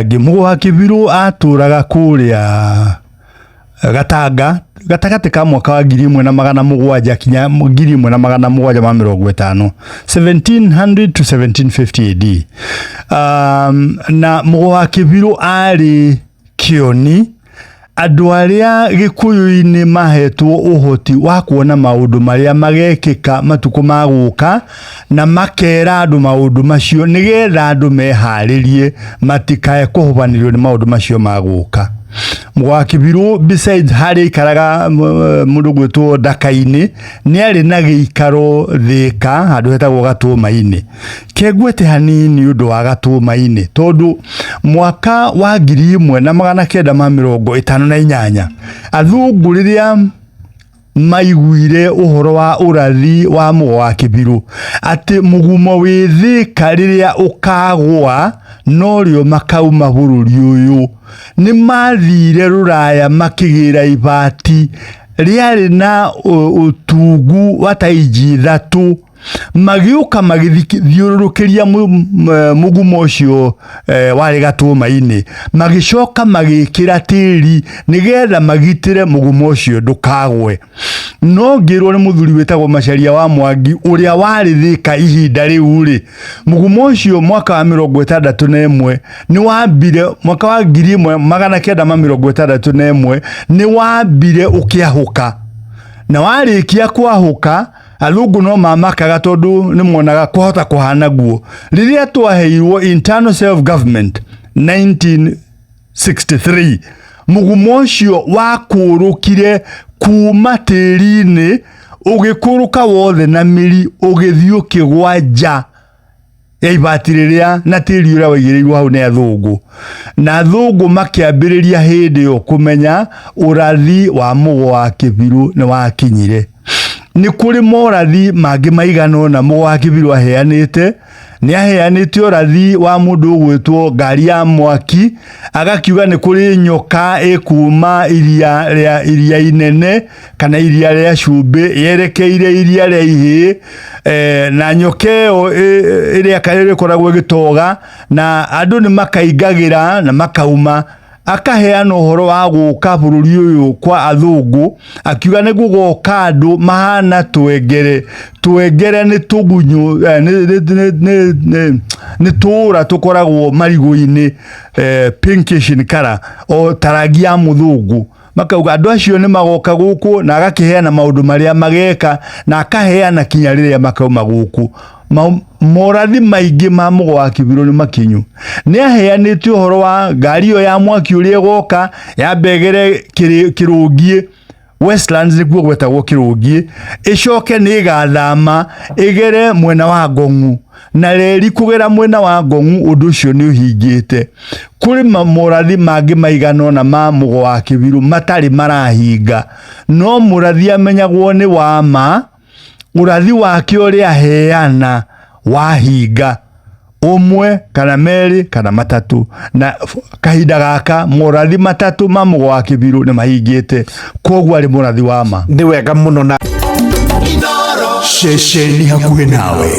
Angĩ. Mũgo wa Kĩbirũ atũraga kũrĩa Gatanga gatagatĩ ka mwaka wa 1700 kinya 1750, 1700 to 1750 AD. Na Mũgo wa Kĩbirũ arĩ kĩoni andũ arĩa Gĩkũyũ-inĩ mahetwo ũhoti wa kuona maũndũ marĩa magekĩka matukũ ma gũka na makera andũ maũndũ macio nĩgetha andũ meharĩrie matikae kũhobanĩrio nĩ maũndũ macio ma gũka. Mũgo wa Kĩbirũ besides harĩa aikaraga mũndũ ũgwĩtwo Ndaka-inĩ, nĩ arĩ na gĩikaro Thĩka handũ hetagwo Gatũma-inĩ. Kengwete hanini ũndũ wa Gatũma-inĩ tondũ mwaka wa 1958 athũngũ rĩrĩa maiguire ũhoro wa ũrathi wa Mũgo wa Kĩbirũ atĩ mũgumo wĩ Thĩka rĩrĩa ũkagũa norĩo makauma bũrũri ũyũ, nĩ mathire rũraya makĩgĩra ibati rĩarĩ na ũtungu wa ta inji 3, magĩũka magĩthiũrũrũkĩria mũgumo ũcio warĩ Gatũma-inĩ, magĩcoka magĩkĩra tĩri nĩgetha magitĩre mũgumo ũcio ndũkagwe. No ngĩrwo nĩ mũthuri wĩtagwo Macharia wa Mwangi ũrĩa warĩ Thĩka ihinda rĩu rĩ, mũgumo ũcio mwaka wa 61 nĩ wambire, mwaka wa 1961 nĩ wambire ũkĩahũka, na warĩkia kwahũka athũngũ no mamakaga tondũ nĩ monaga kwahota kũhana guo. Rĩrĩa twaheirwo internal self government 1963, mũgumo ũcio wakũrũkire kuma tĩri-inĩ ũgĩkũrũka wothe na mĩri ũgĩthiĩ ũkĩgwa nja ya ibati rĩrĩa na tĩri ũrĩa waigĩrĩirwo hau nĩ athũngũ, na athũngũ makĩambĩrĩria hĩndĩ ĩyo kũmenya ũrathi wa Mũgo wa Kĩbirũ nĩ wakinyire. Nĩ kũrĩ morathi mangĩ maigana ũna Mũgo wa Kĩbirũ aheanĩte. Nĩ aheanĩte ũrathi wa mũndũ ũgwĩtwo ngari ya mwaki, agakiuga nĩ kũrĩ nyoka ĩkuma iria rĩa iria inene kana iria rĩa cumbĩ yerekeire iria rĩa ihĩĩ, na nyoka ĩyo ĩrĩa ĩkoragwo ĩgĩtoga na andũ nĩ makaingagĩra na makauma. Akaheana ũhoro wa gũka bũrũri ũyũ kwa athũngũ, akiuga nĩ gũgoka andũ mahana twengere. Twengere nĩ tũgunyũ, nĩ tũra tũkoragwo marigũ-inĩ, pinkish in color, o ta rangi ya mũthũngũ. Makauga andũ acio nĩ magoka gũkũ, na agakĩheana maũndũ marĩa mageka, na akaheana kinya rĩrĩa makauma gũkũ. Morathi maingĩ ma Mũgo wa Kĩbirũ nĩ makinyu. Nĩ aheanĩte ũhoro wa ngari ĩyo ya mwaki ũrĩa ĩgoka yambe ĩgere Kĩrũngiĩ, Westlands nĩkuo gwetagwo Kĩrũngiĩ, ĩcoke nĩ ĩgathama ĩgere mwena wa Ngong'u, na reri kũgera mwena wa Ngong'u ũndũ ũcio nĩ ũhingĩte. Kũrĩ morathi mangĩ maigana ũna ma Mũgo wa Kĩbirũ matarĩ marahinga, no mũrathi amenyagwo nĩ wa ma, ũrathi wake ũrĩa aheana wahinga ũmwe kana merĩ kana matatũ, na kahinda gaka morathi matatũ ma Mũgo wa Kĩbirũ nĩ mahingĩte, koguo arĩ mũrathi wa ma. Nĩ wega mũno na Ceceni hakuhĩ nawe.